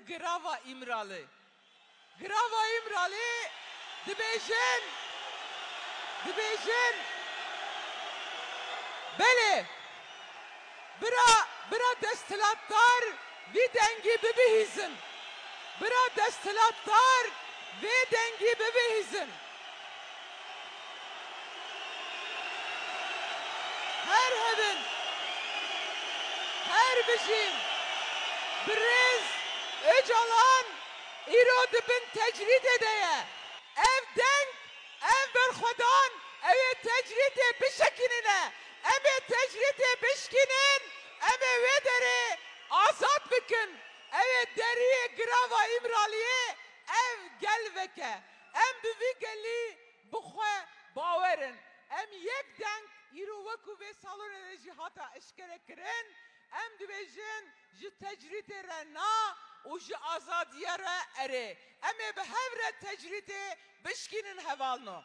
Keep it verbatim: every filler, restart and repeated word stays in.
Girava Îmralê. Girava Îmralê dibêjin, dibêjin. Belê, bira, bira desthilatdar vî dengî bibihîzin. Bira desthilatdar vê dengî bibihîzin. Her hebin, her bijîn. Birêz Ocalan îro di bin tecrîdê de ye. Ev deng, ev berxwedan, ew ê tecrîdê bişekînine. Em ê tecrîdê bişkînin, em ê wê derê azad bikin. Ew ê deriyê girava Îmraliyê, ev gel veke. Em bi vî gelî bi xwe bawer in. Em yek deng îro wekû vê salonê de jî hata eşkere kirin. Em dibêjin ji tecrîdê re na û ji azadiya re erê. Em ê bi hev re tecrîdê bişkînin hevalno.